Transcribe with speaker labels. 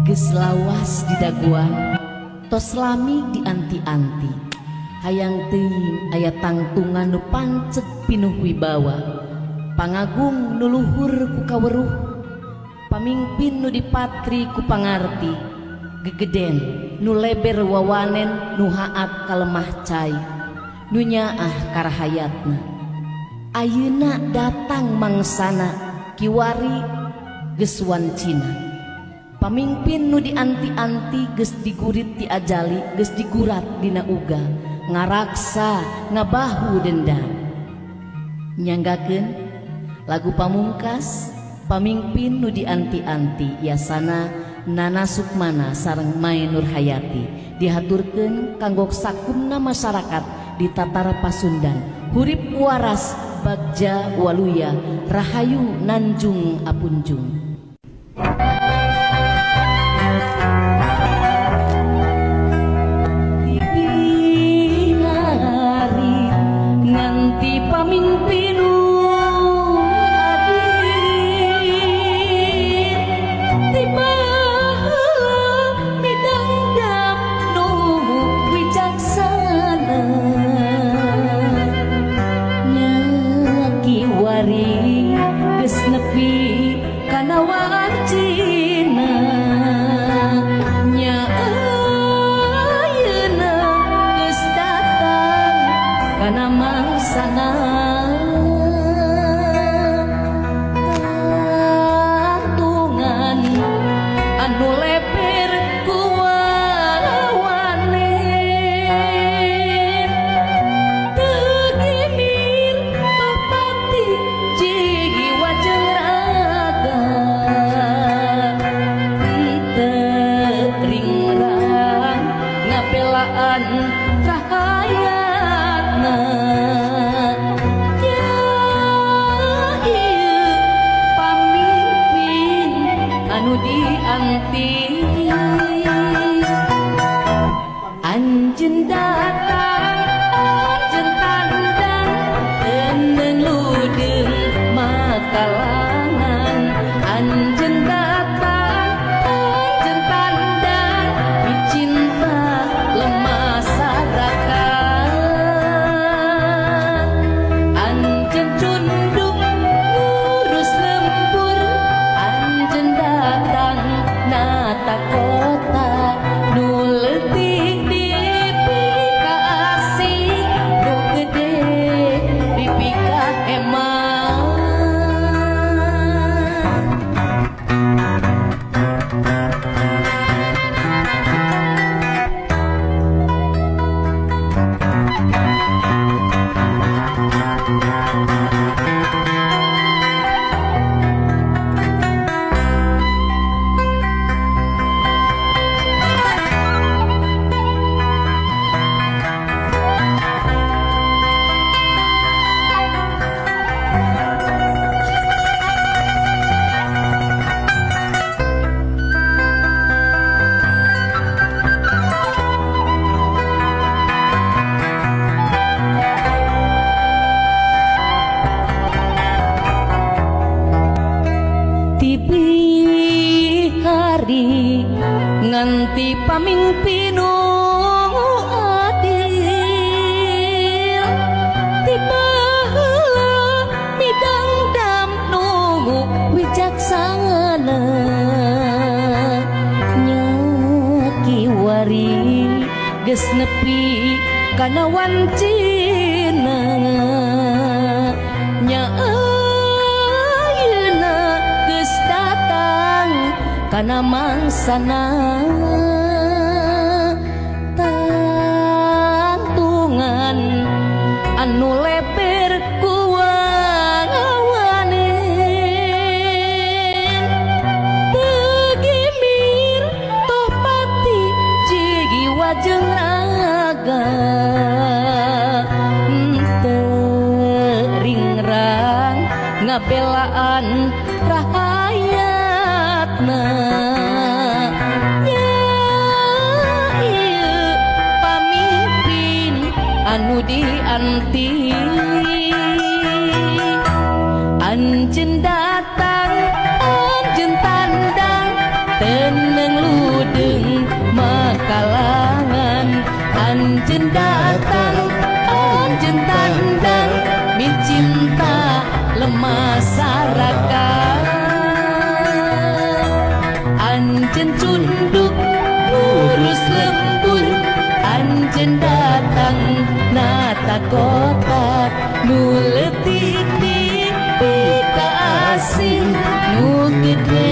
Speaker 1: Geus lawas didaguan, tos lami dianti-anti. Hayang teuing aya tangtungan nu panceg pinuh wibawa, pangagung nu luhur ku kaweruh, pamingpin nu dipatri ku pangarti, gegeden nu leber wawanen, nu haat kalemah cai, nu nyaah karahayatna. Ayeuna datang mangsana, kiwari geus wancina. Pamingpin nu dianti-anti geus digurit ti ajali, geus digurat dina uga, ngaraksa ngabahu dendam. Nyanggakeun lagu pamungkas, "Pamingpin nu dianti-anti", yasana Nana Sukmana sareng Mai Nurhayati, dihaturkeun kanggo sakumna masyarakat di Tatar Pasundan. Hurip waras, bagja waluya, rahayu nanjung apunjung. Hari nganti pamingpin nu adil, ti baheula midangdam nu wicaksana, nya kiwari geus nepi kana wancina, nya ayeuna geus datang kana mangsana. Tangtungan anu leber ku wawanen, teu gimir toh pati jiwa jeung raga, teu ringrang ngabelaan rahayatna. Nya ieu pamimpin anu dianti. Anjeun datang, anjeun tandang, teneng ludeung makalangan. Anjeun datang, anjeun tandang, micinta lemah sarakan. Anjeun cunduk ngurus lembur, anjeun datang nata kota, nu leutik dipikaasih, nu gede dipikahemat. Tipi hari nganti pamingpin nu adil, ti baheula midangdam nu wicaksana, nya kiwari geus nepi kana wancina, nya ayeuna geus datang kana mangsana. Tangtungan anu leber ku wawanen, teu gimir toh pati jiwa jeung raga, teu ringrang ngabelaan rahayatna. Nya ieu pamimpin anu dianti. Anjeun datang, anjeun tandang, teneng. Anjeun datang, anjeun tandang, micinta lemah saraka. Anjeun cunduk ngurus lembur, anjeun datang nata kota. Nu leutik dipikaasih, nu gede.